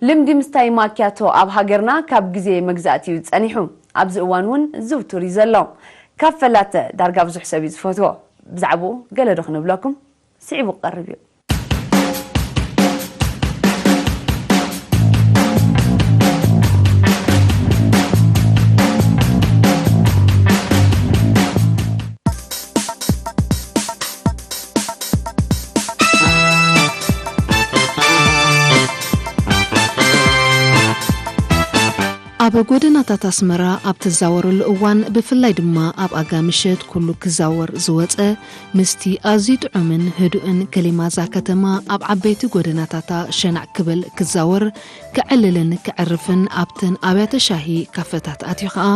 ልምዲ ምስታይ ማኪያቶ ኣብ ሃገርና ካብ ግዜ መግዛእቲ እዩ ጸኒሑ። ኣብዚ እዋን እውን ዝውቱር እዩ ዘሎ። ካፈ ላተ ዳርጋ ብዙሕ ሰብ እዩ ዝፈትዎ። ብዛዕባኡ ገለ ዶ ክንብለኩም? ስዒቡ ክቐርብ እዩ። ኣብ ጎደናታት ኣስመራ ኣብ ትዛወረሉ እዋን፣ ብፍላይ ድማ ኣብ ኣጋ ምሸት ኩሉ ክዛወር ዝወጸ፣ ምስቲ ኣዝዩ ጥዑምን ህዱእን ከሊማዛ ከተማ ኣብ ዓበይቲ ጎደናታታ ሸናዕ ክብል ክዛወር፣ ክዕልልን ክዕርፍን ኣብተን ኣብያተ ሻሂ ካፈታት ኣትዩ ኸኣ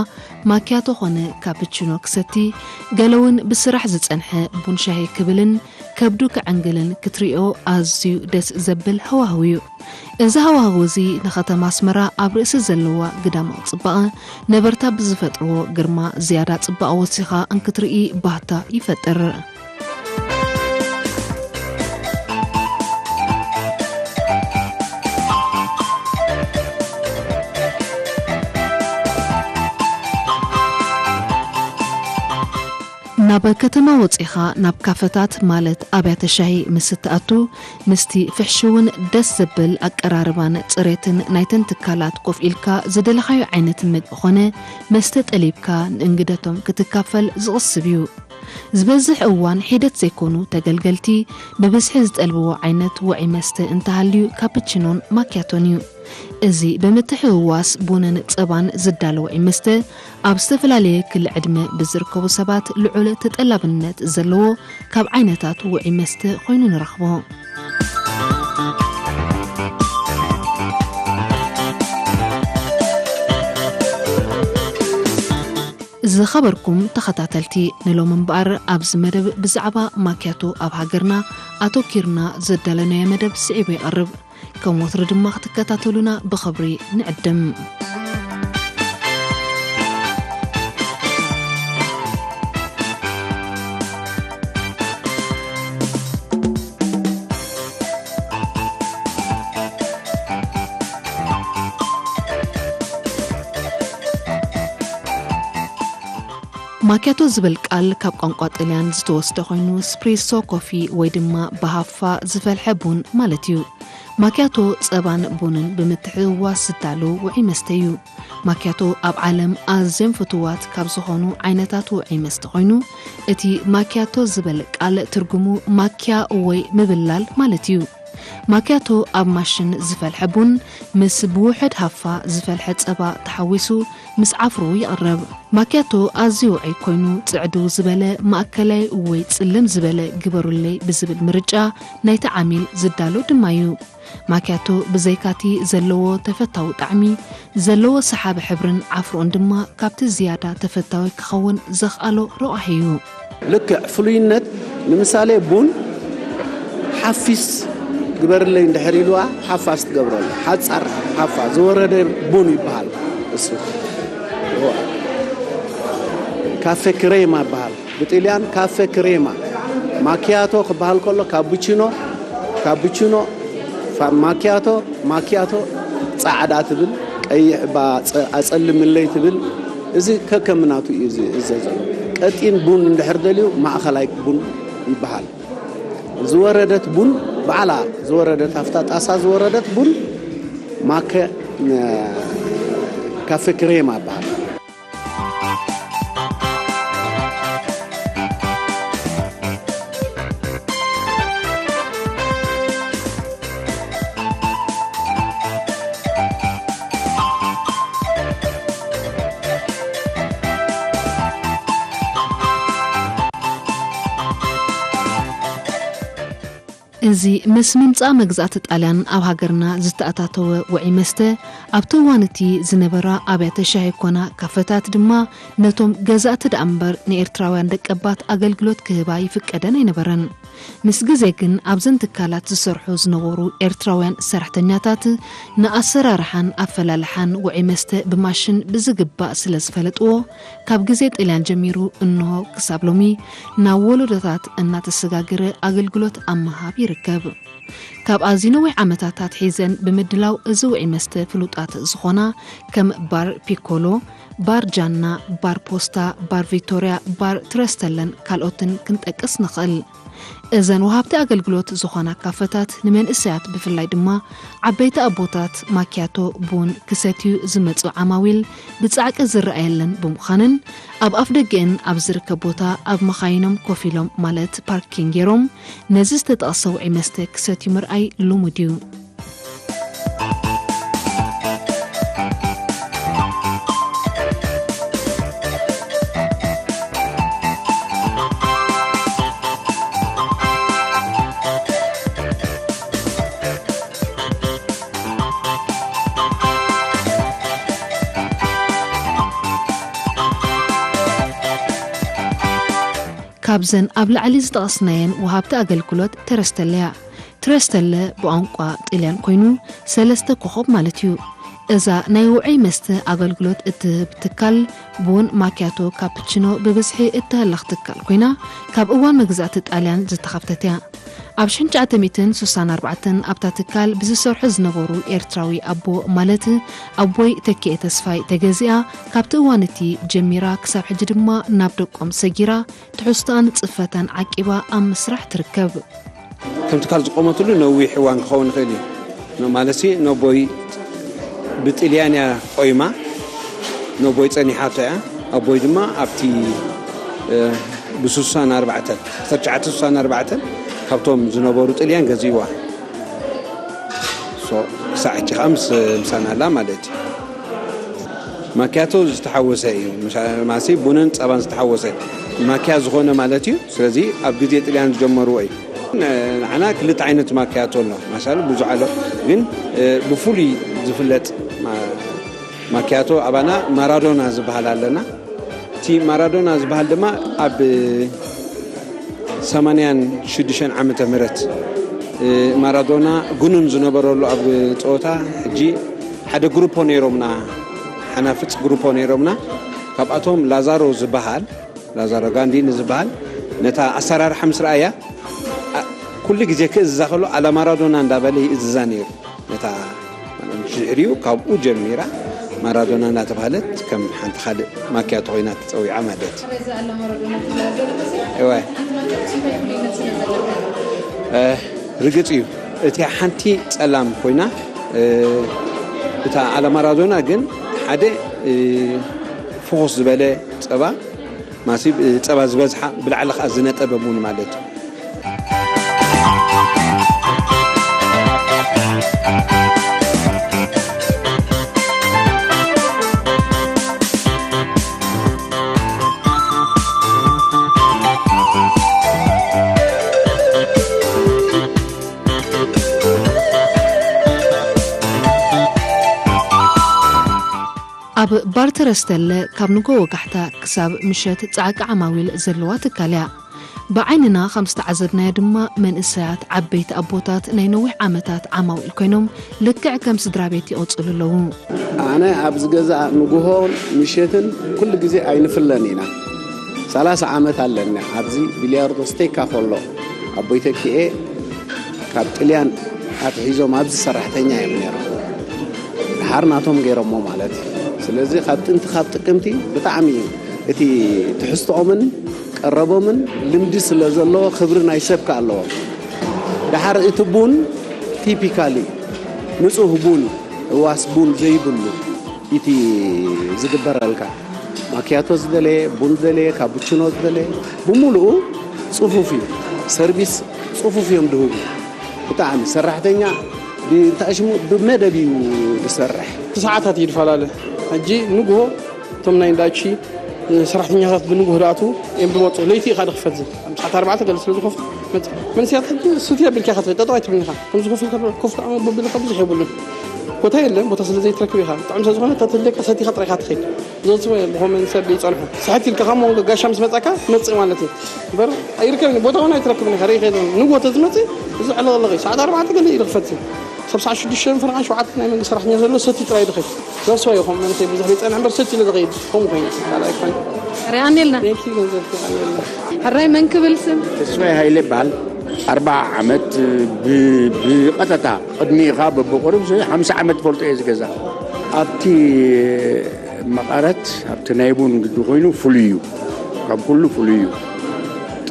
ማኪያቶ ኾነ ካፕችኖ ክሰቲ፣ ገለ እውን ብስራሕ ዝጸንሐ ቡን ሻሂ ክብልን ከብዱ ክዕንግልን ክትሪኦ ኣዝዩ ደስ ዘብል ሃዋህው እዩ። እዚ ሃዋህው እዚ ንኸተማ ኣስመራ ኣብ ርእሲ ዘለዋ ግዳማዊ ጽባቐ ነበርታ ብዝፈጥርዎ ግርማ ዝያዳ ጽባቐ ወሲኻ እንክትርኢ ባህታ ይፈጥር። ናብ ከተማ ወጺኻ ናብ ካፈታት ማለት ኣብያተ ሻሂ ምስ እትኣቱ፣ ምስቲ ፍሕሽውን ደስ ዘብል ኣቀራርባን ጽሬትን ናይተን ትካላት ኮፍ ኢልካ ዝደለኻዮ ዓይነት ምግቢ ኾነ መስተ ጠሊብካ ንእንግደቶም ክትካፈል ዝቕስብ እዩ። ዝበዝሕ እዋን ሒደት ዘይኮኑ ተገልገልቲ ብብዝሒ ዝጠልብዎ ዓይነት ውዑይ መስተ እንተሃልዩ ካፕችኖን ማኪያቶን እዩ። እዚ ብምትሕውዋስ ቡንን ጸባን ዝዳሎ ውዑይ መስተ ኣብ ዝተፈላለየ ክሊ ዕድመ ብዝርከቡ ሰባት ልዑል ተጠላብነት ዘለዎ ካብ ዓይነታት ውዑይ መስተ ኮይኑ ንረኽቦ። ዝኸበርኩም ተኸታተልቲ፣ ንሎም እምበኣር ኣብዚ መደብ ብዛዕባ ማኪያቶ ኣብ ሃገርና ኣተኪርና ዘዳለናዮ መደብ ስዒቡ ይቐርብ። ከም ወትሩ ድማ ክትከታተሉና ብኽብሪ ንዕድም። ማኪያቶ ዝብል ቃል ካብ ቋንቋ ጥልያን ዝተወስደ ኮይኑ፣ ስፕሪሶ ኮፊ ወይ ድማ ብሃፋ ዝፈልሐ ቡን ማለት እዩ። ማኪያቶ ጸባን ቡንን ብምትሕውዋስ ዝዳሎ ውዑይ መስተ እዩ። ማኪያቶ ኣብ ዓለም ኣዝዮም ፍቱዋት ካብ ዝኾኑ ዓይነታት ውዑይ መስተ ኮይኑ፣ እቲ ማኪያቶ ዝብል ቃል ትርጉሙ ማኪያ ወይ ምብላል ማለት እዩ። ማኪያቶ ኣብ ማሽን ዝፈልሐ ቡን ምስ ብውሑድ ሃፋ ዝፈልሐ ጸባ ተሓዊሱ ምስ ዓፍሩ ይቕረብ። ማኪያቶ ኣዝዩ ውዑይ ኮይኑ፣ ጽዕድው ዝበለ፣ ማእከላይ ወይ ጽልም ዝበለ ግበሩለይ ብዝብል ምርጫ ናይቲ ዓሚል ዝዳሎ ድማ እዩ። ማኪያቶ ብዘይካቲ ዘለዎ ተፈታዊ ጣዕሚ፣ ዘለዎ ሰሓቢ ሕብርን ዓፍርኡን ድማ ካብቲ ዝያዳ ተፈታዊ ክኸውን ዘኽኣሎ ረቋሒ እዩ። ልክዕ ፍሉይነት፣ ንምሳሌ ቡን ሓፊስ ግበርለይ እንድሕር ኢልዋ፣ ሓፋስ ትገብረሉ። ሓጻር ሓፋ፣ ዝወረደ ቡን ይበሃል። እሱ ካፌ ክሬማ ይበሃል። ብጥልያን ካፌ ክሬማ። ማኪያቶ ክበሃል ከሎ ካቡቺኖ፣ ካቡቺኖ፣ ፋ-፣ ማኪያቶ፣ ማኪያቶ ጻዕዳ ትብል፣ ቀይሕ ባ-፣ ጸ-፣ ኣጸልምለይ ትብል። እዚ ከከምናቱ እዩ ዝእዘዘሉ። ቀጢን ቡን እንድሕር ደልዩ ማእኸላይ ቡን ይበሃል። ዝወረደት ቡን ባዕላ፣ ዝወረደት፣ ኣብታ ጣሳ ዝወረደት ቡን ማከ-፣ ካፌ ክሬማ ይበሃል። እዚ ምስ ምምጻእ መግዛእቲ ጣልያን ኣብ ሃገርና ዝተኣታተወ ውዑይ መስተ፣ ኣብቲ እዋን እቲ ዝነበራ ኣብያተ ሻሂ ኮና ካፈታት ድማ ነቶም ገዛእቲ ደኣ እምበር ንኤርትራውያን ደቀባት ኣገልግሎት ክህባ ይፍቀደን ኣይነበረን። ምስ ግዜ ግን ኣብዘን ትካላት ዝሰርሑ ዝነበሩ ኤርትራውያን ሰራሕተኛታት ንኣሰራርሓን ኣፈላልሓን ውዑይ መስተ ብማሽን ብዝግባእ ስለ ዝፈለጥዎ፣ ካብ ግዜ ጥልያን ጀሚሩ እንሆ ክሳብ ሎሚ ናብ ወለዶታት እናተሰጋገረ ኣገልግሎት ኣብ ምሃብ ይርከብ። ካብ ኣዝዩ ነዊሕ ዓመታት ኣትሒዘን ብምድላው እዚ ውዑይ መስተ ፍሉጣት ዝኾና ከም ባር ፒኮሎ፣ ባር ጃና፣ ባር ፖስታ፣ ባር ቪክቶርያ፣ ባር ትረስተለን ካልኦትን ክንጠቅስ ንኽእል። እዘን ወሃብቲ ኣገልግሎት ዝኾና ካፈታት ንመንእሰያት ብፍላይ ድማ ዓበይቲ ኣቦታት ማኪያቶ ቡን ክሰትዩ ዝመጹ ዓማዊል ብጻዕቂ ዝረኣየለን ብምዃንን ኣብ ኣፍ ደገአን ኣብ ዝርከብ ቦታ ኣብ መኻይኖም ኮፍ ኢሎም ማለት ፓርኪን ገይሮም ነዚ ዝተጠቕሰ ውዑይ መስተ ክሰትዩ ምርኣይ ልሙድ እዩ። ካብዘን ኣብ ላዕሊ ዝጠቐስናየን ወሃብቲ ኣገልግሎት ተረስተለያ። ትረስተለ ብቋንቋ ጥልያን ኮይኑ ሰለስተ ኮኸብ ማለት እዩ። እዛ ናይ ውዑይ መስተ ኣገልግሎት እትህብ ትካል ቡን፣ ማኪያቶ፣ ካፕችኖ ብብዝሒ እተህልኽ ትካል ኮይና ካብ እዋን መግዛእቲ ጣልያን ዝተኸፍተት እያ። ኣብ ሽሕን ትሽዓተ ሚእትን ስሳን ኣርባዕተን ኣብታ ትካል ብዝሰርሑ ዝነበሩ ኤርትራዊ ኣቦ ማለት ኣቦይ ተኪኤ ተስፋይ ተገዚኣ ካብቲ እዋን እቲ ጀሚራ ክሳብ ሕጂ ድማ ናብ ደቆም ሰጊራ ትሕዝቶኣን ጽፈታን ዓቂባ ኣብ ምስራሕ ትርከብ። ከም ትካል ዝቆመትሉ ነዊሕ እዋን ክኸውን ይኽእል እዩ። ን-፣ ማለትሲ ነቦይ ብጥልያን እያ ቆይማ፣ ነቦይ ጸኒሓቶ እያ። ኣቦይ ድማ ኣብቲ፣ እ፣ ብስሳን ኣርባዕተን፣ ዓሰርተ ትሽዓተ ስሳን ኣርባዕተን ካብቶም ዝነበሩ ጥልያን ገዚእዋ። ሶ፣ ክሳዕ ሕጂ ከኣ ምስ፣ ምሳና ኣላ ማለት እዩ። ማኪያቶ ዝተሓወሰ እዩ። ምሻ-፣ ማሲ ቡንን ጸባን ዝተሓወሰ ማኪያ ዝኾነ ማለት እዩ። ስለዚ ኣብ ግዜ ጥልያን ዝጀመርዎ እዩ። ን-፣ ንዓና ክልተ ዓይነት ማኪያቶ ኣሎ። ማሻሉ ብዙሕ ኣሎ። ግን፣ እ፣ ብፍሉይ ዝፍለጥ ማ-፣ ማኪያቶ ኣባና ማራዶና ዝበሃል ኣለና። እቲ ማራዶና ዝበሃል ድማ ኣብ ሰማንያን ሽዱሽተን ዓመተ ምህረት፣ እ፣ ማራዶና ጉኑን ዝነበረሉ ኣብ ጸወታ፣ ሕጂ ሓደ ግሩፖ ነይሮምና፣ ሓናፍጽ ግሩፖ ነይሮምና። ካብኣቶም ላዛሮ ዝበሃል፣ ላዛሮ ጋንዲ ንዝበሃል፣ ነታ ኣሰራርሓ ምስ ረኣያ፣ ኣ-፣ ኩሉ ግዜ ክእዝዛ ከሎ፣ ኣላ ማራዶና እንዳበለ ይእዝዛ ነይሩ። ነታ ድሕሪኡ ካብኡ ጀሚራ ማራዶና እናተባህለት ከም ሓንቲ ካልእ ማኪያቶ ኮይና ተጸዊዓ ማለት። እወ። እ፣ ርግጽ እዩ። እቲ ሓንቲ ጸላም ኮይና፣ እ፣ እታ ኣላ ማራዶና ግን ሓደ፣ እ፣ ፍኹስ ዝበለ ጸባ፣ ማሲ፣ እ፣ ጸባ ዝበዝሓ ብላዕሊ ከኣ ዝነጠበ ቡን ማለት እዩ። ኣብ ባር ተረስተለ ካብ ንጎ ወጋሕታ ክሳብ ምሸት ጻዕቂ ዓማዊል ዘለዋ ትካል እያ። ብዓይንና ከም ዝተዓዘብናዮ ድማ መንእሰያት ዓበይቲ ኣቦታት ናይ ነዊሕ ዓመታት ዓማዊል ኮይኖም ልክዕ ከም ስድራ ቤት ይቕጽሉ ኣለዉ። ኣነ ኣብዚ ገዛ ንጉሆን ምሸትን ኩሉ ግዜ ኣይንፍለን ኢና። ሰላሳ ዓመት ኣለኒ ኣብዚ ቢልያርዶ ስቴካ ከሎ ኣቦይ ተኪኤ ካብ ጥልያን ኣትሒዞም ኣብዚ ሰራሕተኛ እዮም ነይሮም። ድሓር ናቶም ገይሮሞ ማለት እዩ። ስለዚ ካብ ጥንቲ ካብ ጥቅምቲ ብጣዕሚ እዩ እቲ ትሕዝቶኦምን ቀረቦምን ልምዲ ስለ ዘለዎ ክብሪ ናይ ሰብ ከ ኣለዎም። ድሓር እቲ ቡን ቲፒካሊ ንጹህ ቡን፣ እዋስ ቡን ዘይብሉ እቲ ዝግበረልካ። ማኪያቶ ዝደለየ፣ ቡን ዝደለየ፣ ካቡችኖ ዝደለየ፣ ብምሉኡ ጽፉፍ እዩ። ሰርቪስ ጽፉፍ እዮም ድህቡ። ብጣዕሚ ሰራሕተኛ ብታሽሙ ብመደብ እዩ ዝሰርሕ። ሰዓታት እዩ ዝፈላለ። ሕጂ ንግሆ እቶም ናይ እንዳቺ ሰራሕተኛታት ብንግሆ ድኣትዉ እዮም ዝመፁ። ለይቲ ኢኻ ድኽፈት ዝብል። ኣብ ሰዓት ኣርባዕተ ገለ ስለ ዝኸፍቱ መፅ-፣ መንስያት ሕጂ ሱት ኣቢልካ ኢኻ ትኸይድ፣ ጠጠው ኣይትብልን ኢኻ። ከም ዝኸፍቱ ኮፍ ከዓ መቦ ኣቢልካ ብዙሕ የብሉን። ቦታ የለን፣ ቦታ ስለ ዘይትረክብ ኢኻ። ጥዑም ስለ ዝኾነ እታ ትደቀሰት ኢኻ ጥራይ ኢኻ ትኸይድ። ዘውፅእ ብኸመን ሰብ ይፀንሑ። ስሕት ኢልካ ካብ መንጎ ጋሻ ምስ መፃካ ትመፅእ ማለት እዩ። እምበር ኣይርከብን፣ ቦታ እውን ኣይትረክብን ኢኻ። ርኢ ከይደ ንግሆ ተዝመፅእ እዚ ዕለቕለቕ እዩ። ሰዓት ኣርባዕተ ገለ እዩ ዝኽፈት። ሰብ ሰዓት ሽዱሽተ ፈረቓን ሸውዓተ ናይ መንግስቲ ሰራሕተኛ ዘሎ ሰቲ ጥራይ ድኸይ። ዘውፅእ እዩ። ከም መንእሰይ ብዙሕ ዘይፀንሕ እምበር ሰቲ ኢሉ ዝኸይድ ከምኡ ኮይኑ። ካልኣይ ኮይኑ። ርኣኒ ኢልና። Thank you ገንዘብ ርኣኒ ኢልና። ሕራይ መን ክብል ስም? ተስፋይ ሃይለ ይበሃል። ኣርባዓ ዓመት ብ- ብቐጥታ ቅድሚኻ በብቑሩብ ሓምሳ ዓመት ፈልጦ እየ ዝገዛ ኣብቲ መቐረት ኣብቲ ናይ ቡን ግዲ ኮይኑ ፍሉይ እዩ። ካብ ኩሉ ፍሉይ እዩ።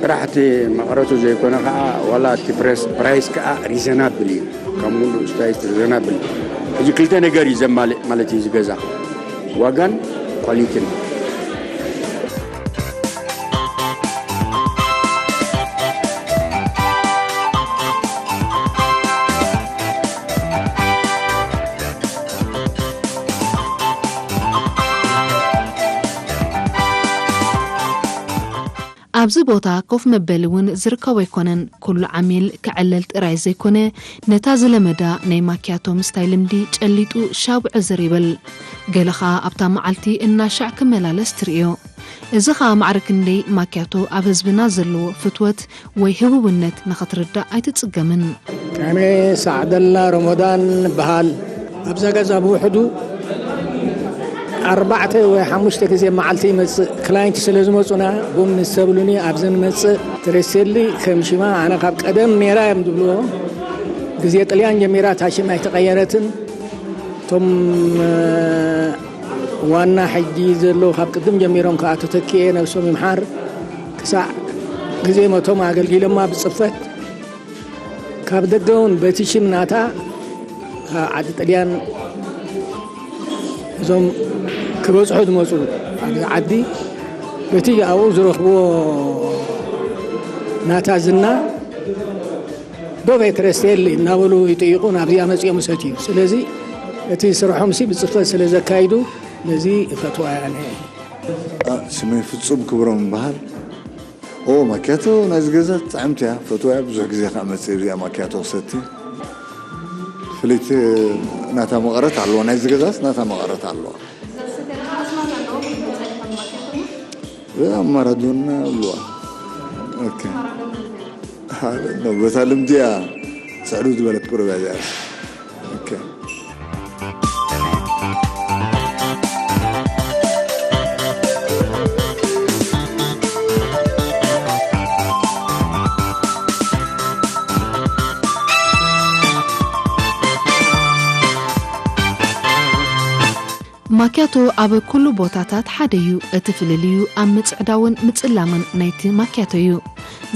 ጥራሕ እቲ መቐረቱ ዘይኮነ ከዓ ዋላ እቲ ፕሬስ ፕራይስ ከዓ ሪዘናብል እዩ። ካብ ሙሉ ስታይስ ሪዘናብል እዩ። እዚ ክልተ ነገር እዩ ዘማልእ ማለት እዩ ዝገዛ ዋጋን ኳሊቲን። ኣብዚ ቦታ ኮፍ መበሊ እውን ዝርከቦ ኣይኮነን። ኩሉ ዓሚል ክዕለል ጥራይ ዘይኮነ፣ ነታ ዝለመዳ ናይ ማክያቶ ምስታይ ልምዲ ጨሊጡ ሻብ ዕዝር ይብል። ገለ ኸኣ ኣብታ መዓልቲ እናሻዕ ክመላለስ ትርእዮ። እዚ ኸኣ ማዕረ ክንደይ ማክያቶ ኣብ ህዝብና ዘለዎ ፍትወት ወይ ህቡብነት ንኽትርዳእ ኣይትጽገምን። ኣነ ሳዕደላ ረመዳን በሃል ኣብዛ ገዛ ብውሕዱ ኣርባዕተ ወይ ሓሙሽተ ግዜ መዓልቲ ይመፅእ። ክላይንት ስለ ዝመፁና ቡን ምስ ተብሉኒ ኣብዚ ንመፅእ። ትሬሴሊ ከም ሽማ ኣነ ካብ ቀደም ሜራ እዮም ዝብልዎ። ግዜ ጥልያን ጀሚራ እታ ሽም ኣይተቐየረትን። እቶም ዋና ሕጂ ዘለዉ ካብ ቅድም ጀሚሮም ከዓ ተተኪኤ ነብሶም ይምሓር ክሳዕ ግዜ መቶም ኣገልጊሎማ ብፅፈት ካብ ደገ እውን በቲ ሽም ናታ ካብ ዓዲ ጥልያን እዞም ክበፅሑ ዝመፁ ኣብዚ ዓዲ በቲ ኣብኡ ዝረኽብዎ ናታ ዝና ዶብ ኤትረስቴል እናበሉ ይጥይቁ ናብዚኣ መፅኦም ይሰትዩ። ስለዚ እቲ ስርሖምሲ ብፅፈት ስለ ዘካይዱ ነዚ ይፈትዋ እያ። ስመይ ፍፁም ክብሮም ይበሃል። ኦ ማኪያቶ ናይዚ ገዛ ጥዕምቲ እያ፣ ፈትዋ እያ። ብዙሕ ግዜ ከዓ መፅእ እዚኣ ማኪያቶ ክሰቲ። ፍልይቲ ናታ መቐረት ኣለዎ፣ ናይዚ ገዛስ ናታ መቐረት ኣለዎ። እዛ ማራዶና ኣለዋ። ኦኬ። በታ ልምዲ እያ ፅዕዱ ዝበለት ቁርብ እያ እዚኣ። ኦኬ። ማክያቶ ኣብ ኩሉ ቦታታት ሓደ እዩ። እቲ ፍልልዩ ኣብ ምጽዕዳውን ምጽላምን ናይቲ ማክያቶ እዩ።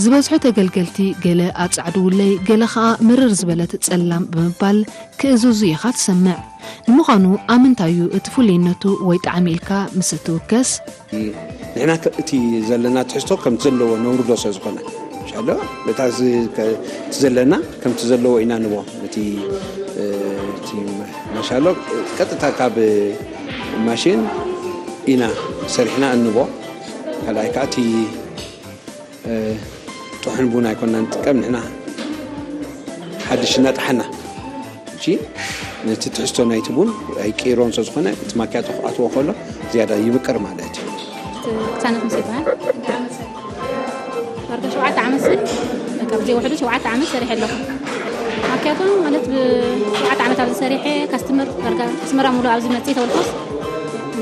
ዝበዝሑ ተገልገልቲ ገለ ኣጻዕድውለይ፣ ገለ ኸኣ ምርር ዝበለት ጸላም ብምባል ክእዝዙ ኢኻ ትሰምዕ። ንምዃኑ ኣብ ምንታይ እዩ እቲ ፍሉይነቱ ወይ ጣዕሚ ኢልካ ምስ እትውከስ? ንሕና እቲ ዘለና ትሕዝቶ ከምቲ ዘለዎ ነውርዶ ስለ ዝኾነ ሻሎ ነታ እቲ ዘለና ከምቲ ዘለዎ ኢና ንቦ እቲ ማሻሎ ቀጥታ ካብ ማሽን ኢና ሰሪሕና እንቦ። ካልኣይ ከዓ እቲ ጥሑን ቡን ኣይኮና ንጥቀም ንሕና ሓድሽ እናጠሓና እሺ። ነቲ ትሕዝቶ ናይቲ ቡን ኣይቅይሮን ስለ ዝኾነ እቲ ማኪያቶ ክኣትዎ ከሎ ዝያዳ ይምቅር ማለት እዩ። ክሳነት ምስ ይበሃል ዳርጋ ሸውዓተ ዓመት ሲ ካብ ዘይውሕዱ ሸውዓተ ዓመት ሰሪሐ ኣለኹ። ማኪያቶ ማለት ብሸውዓተ ዓመት ኣብዚ ሰሪሐ ካስትመር ዳርጋ ኣስመራ ሙሉ ኣብዚ መፅእ ተበልኮስ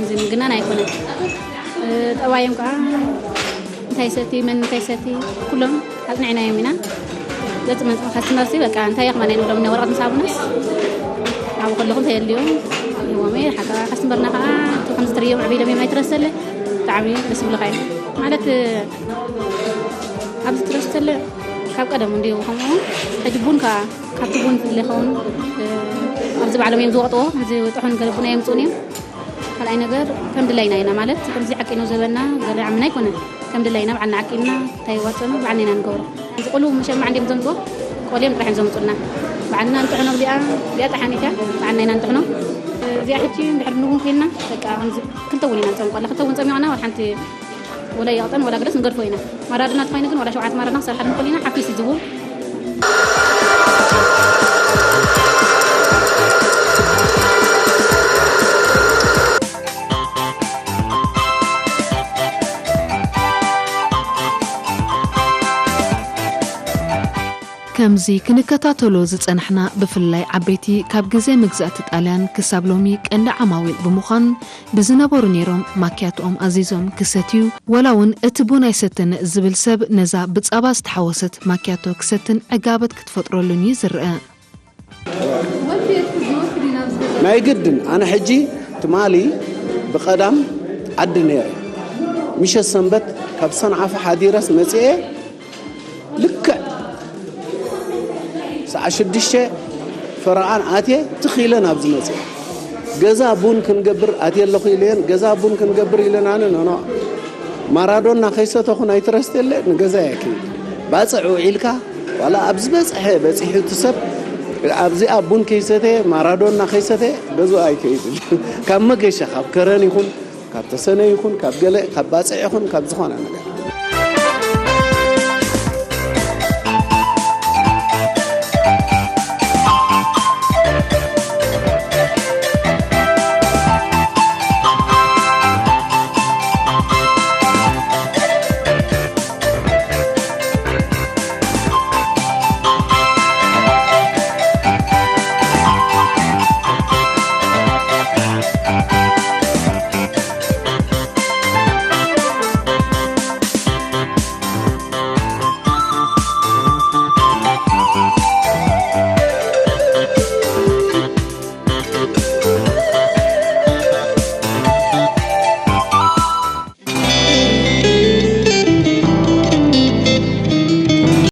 እዚ ምግናን ኣይኮነን። ጠባዮም ከዓ እንታይ ሰቲ መን እንታይ ሰቲ ኩሎም ኣፅኒዕናዮም ኢና። ገፅ መፅኡ ካስትመርሲ በቃ እንታይ የኽመና ንብሎም ወረቐት ምስ ሃቡናስ ኣብኡ ከለኹ እንታይ የድልዮም ይህቦም እየ። ሓጋ ካስትመርና ከዓ እቲ ከምዚ ትርእዮም ዕብይሎም እዮም ኣይትረስተለ ብጣዕሚ ደስ ይብልኻ እዩ ማለት ኣብዚ ትረስተለ ካብ ቀደም እንዲሁ ከምኡ ሕጂ ቡን ከዓ ካብቲ ቡን ፍለ ይኸውን ኣብዚ ባዕሎም እዮም ዝወቕጥዎ እዚ ጥሑን ገለ ቡን ኣየምፅኡን እዮም። ካልኣይ ነገር ከም ድላይና ኢና ማለት ከምዚ ሓቂ ነው ዘበና ገለ ዓምና ኣይኮነን። ከም ድላይና ባዕልና ዓቂብና እንታይ ይዋፅኦና ባዕልና ኢና ንገብሮ። እዚ ቆልኡ መሸማዕ እንዲም ዘምፅኦ ቆልዮም ጥራሕ እዮም ዘምፁልና። ባዕልና እንጥሕኖ እዚኣ እዚኣ ጠሓኒት እያ ባዕልና ኢና እንጥሕኖ። እዚኣ ሕጂ እንድሕር ንውን ኮይንና በቃ ከምዚ ክልተ እውን ኢና ንፀምቆላ ክልተ እውን ፀሚቕና ወላ ሓንቲ ወላ ይቕጠን ወላ ግደስ ንገድፎ ኢና። ማራድና ተኾይነ ግን ወላ ሸውዓተ ማራድና ክሰርሓ ንኽእል ኢና ሓፊስ ዝቡ ከምዚ ክንከታተሎ ዝጸናሕና፣ ብፍላይ ዓበይቲ ካብ ግዜ መግዛእቲ ጣልያን ክሳብ ሎሚ ቀንዲ ዓማዊል ብምዃን፣ ብዝነበሩ ነይሮም ማክያቶኦም ኣዚዞም ክሰትዩ፣ ወላ እውን እቲ ቡን ኣይሰተነ ዝብል ሰብ ነዛ ብጻባ ዝተሓወሰት ማክያቶ ክሰትን ዕጋበት ክትፈጥረሉን እዩ ዝረአ። ናይ ግድን ኣነ ሕጂ ትማሊ ብቐዳም ዓዲ ነይረ፣ ምሸት ሰንበት ካብ ሰንዓፈ ሓዲረስ መፅኤ ልክዕ ሰዓ ሽዱሽተ ፈረቓን ኣትየ ትኽ ኢለ ናብዚ መፅኤ። ገዛ ቡን ክንገብር ኣትየ ኣለኹ ኢለየን፣ ገዛ ቡን ክንገብር ኢለን ኣነ ኖኖ ማራዶና ከይሰተኹ ናይ ትረስት የለ ንገዛ እየ ክይድ። ባፅዕ ውዒልካ ዋላ ኣብ ዝበፅሐ በፂሑ እቲ ሰብ ኣብዚኣ ቡን ከይሰተ ማራዶና ከይሰተ ገዝኡ ኣይከይድን። ካብ መገሻ ካብ ከረን ይኹን ካብ ተሰነ ይኹን ካብ ገለ ካብ ባፅዕ ይኹን ካብ ዝኾነ ነገር